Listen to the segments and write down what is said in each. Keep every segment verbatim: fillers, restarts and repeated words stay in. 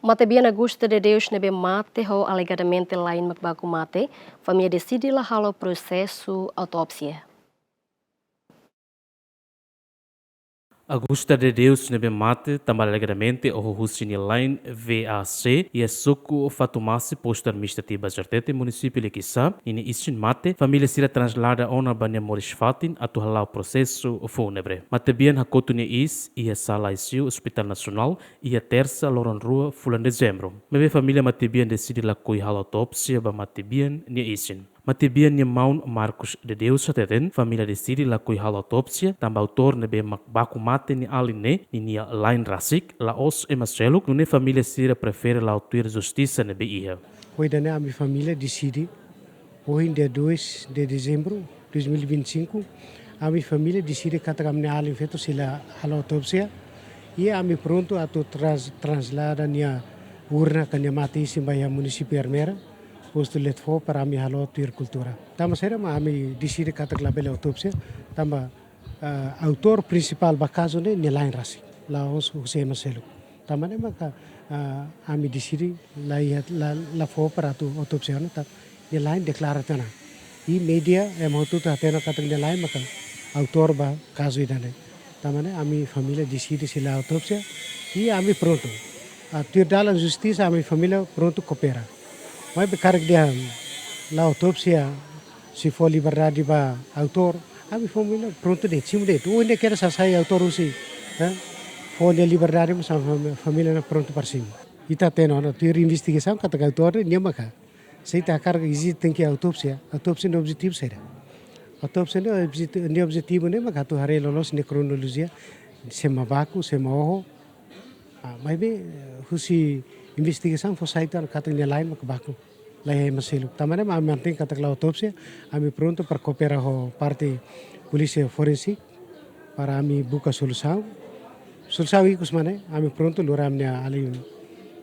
Matebian Augusta de Deus ne'ebé mate ho alegadamente line mak baku mate, família deside la halo prosesu autópsia. Augusta de Deus ne'ebé mate tanba alegadamente oho husi nia line V A C iha suku Fatumasi, postu administrativu Bazartete, munisípiu Liquiçá, ninia isin mate, família sira traslada ona ba nia moris-fatin atu hala'o prosesu fúnebre. Matebian hakotu nia iis iha sala I C U Hospital Nasionál iha Tersa, loron rua fulan Dezembru. Maibé família matebian deside lakohi halo autópsia ba matebian nia isin. Matebian nia maun Marcos de Deus hateten, família deside lakohi halo autópsia tanba autór ne'ebé mak baku mate nia alin ne'e ninia line rasik, la'ós ema seluk, nune'e família sira prefere la'o tuir justisa ne'ebé iha. Ho ida-ne'e ami família deside, ohin dia dois de dezembro dois mil e vinte e cinco, ami família deside katak ami-nia alin feto sei la halo autópsia, i ami prontu atu tras-, traslada nia urna ka nia mate-isin ba iha munisípiu Ermera, postu Letfo para ami halo tuir kultura. Tanba saida mak ami deside katak labele autópsia, tanba, ah, autór prinsipál ba kazu ne'e nia line rasik, la'ós husi ema seluk. Tanba ne'e maka, ah, ami deside la iha, la, la fó para atu autópsia ona, tanba nia line deklara tiha ona. I média ema hotu-hotu hatene katak nia line maka autór ba kazu ida-ne'e. Tanba ne'e ami família deside sei la autópsia, i ami prontu. Ah, tuir dalan justisa ami família prontu koopera. Maibé karik dehan la autópsia, sei fó liberdade ba autór, ami família prontu de'it, simu de'it. Ohin de'it kedas hasai autór husi, eh, fó nia liberdade, mas ami fami-, família ne'e prontu para simu. Ita hatene ona tuir investigasaun katak autór ne'e nia maka. Se ita hakarak ezije tenke autópsia, autópsia nia objetivu saida? Autópsia nia objeti-, nia objetivu ne'e maka atu haree loloos nia kronolojia, sé mak baku, sé mak oho. Ah, maibé, eh, husi investigasaun fó sai tiha ona katak nia line mak baku, la iha ema seluk. Tanba ne'e ami mantein katak la autópsia, ami prontu para koopera ho parte polísia forensik para ami buka solusaun. Solusaun ikus mak ne'e, ami prontu lori ami-nia alin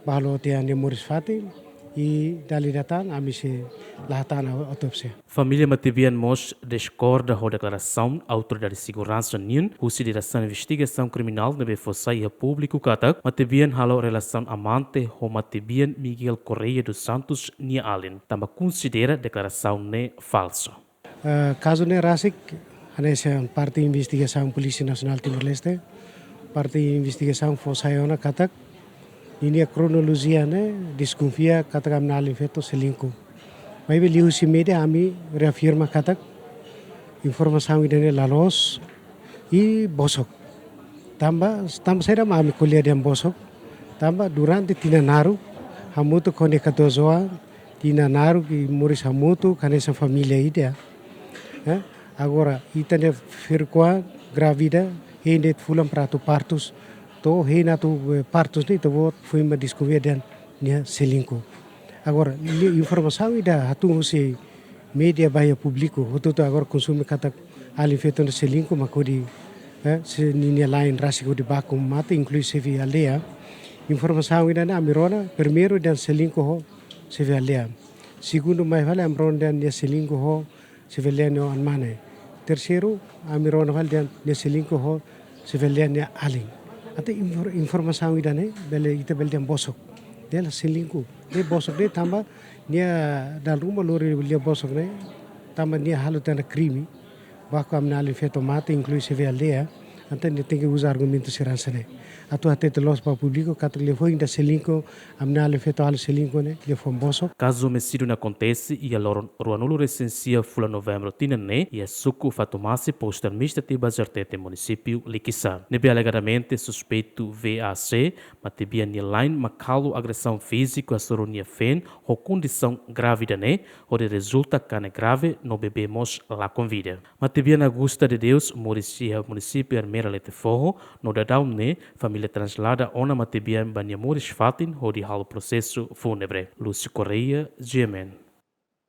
ba halo tiha nia moris-fatin, i dala ida tan ami sei la hatán autópsia. Família matebian mós diskorda ho deklarasaun autoridade seguransa nian husi Diresaun Investigasaun Kriminál ne'ebé fó sai iha públiku katak matebian halo relasaun amante ho matebian Miguel Correia dos Santos nia alin, tanba konsidera deklarasaun ne'e falsu. Eh, kazu ne'e rasik, hanesan parte investigasaun Polísia Nasionál Timor-Leste, parte investigasaun fó sai ona katak ninia kronolojia ne'e deskonfia katak ami-nia alin feto selingkuh. Maibé liuhusi média ami reafirma katak informasaun ida-ne'e la loos i bosok. Tanba, tanba saida mak ami ko'alia dehan bosok? Tanba durante tinan naruk hamutuk ho nia katuas-oan, tinan naruk i moris hamutuk hanesan família ida. Eh? Agora, ita-nia firkoan grávida, hein de'it fulan para atu partus, to'o hein atu, eh, partus ne'e ita-boot foin mak deskonfia dehan nia selingkuh. Agora, liu informasaun ida hatún husi média ba iha públiku, hotu-hotu agora konsume katak alin feto ne'e selingkuh mak hodi, eh, se ninia line rasik hodi baku mate, inklui xefe aldeia. Informasaun ida-ne'e ami rona, primeiru dehan selingkuh ho xefe aldeia. Segundu mai fali ami rona dehan nia selingkuh ho xefe aldeia nia oan-mane. Terseiru, ami rona fali dehan nia selingkuh ho xefe aldeia nia alin. Entaun infor-, informasaun ida-ne'e, bele, ita bele dehan bosok. Dehan la selingkuh. Dehan bosok de'it tanba nia dala ruma lori lia bosok ne'e, tanba nia halo tiha ona krime. Baku ami-nia alin feto mate, inklui xefe aldeia. Entaun nia tenke uza argumentu sira hanesan ne'e. Atu hatete loos ba públiku katak liafuan ida selingkuh, ami-nia alin feto halo selingkuh ne'e, liafuan bosok. Kazu omisídiu ne'e akontese iha loron ruanulu-resin-sia fulan Novembru tinan ne'e, iha suku Fatumasi, postu administrativu Bazartete, munisípiu Liquiçá. Ne'ebé alegadamente suspeitu V A C, matebian nia line mak halo agresaun fíziku hasoru nia feen ho kondisaun grávida ne'e, hodi rezulta kanek grave no bebé mós lakon vida. Matebian Augusta de Deus moris iha munisípiu Ermera Letefoho, no daudaun ne'e família traslada ona matebian ba nia moris-fatin hodi halo prosesu fúnebre. Lúcio Correia, G M N.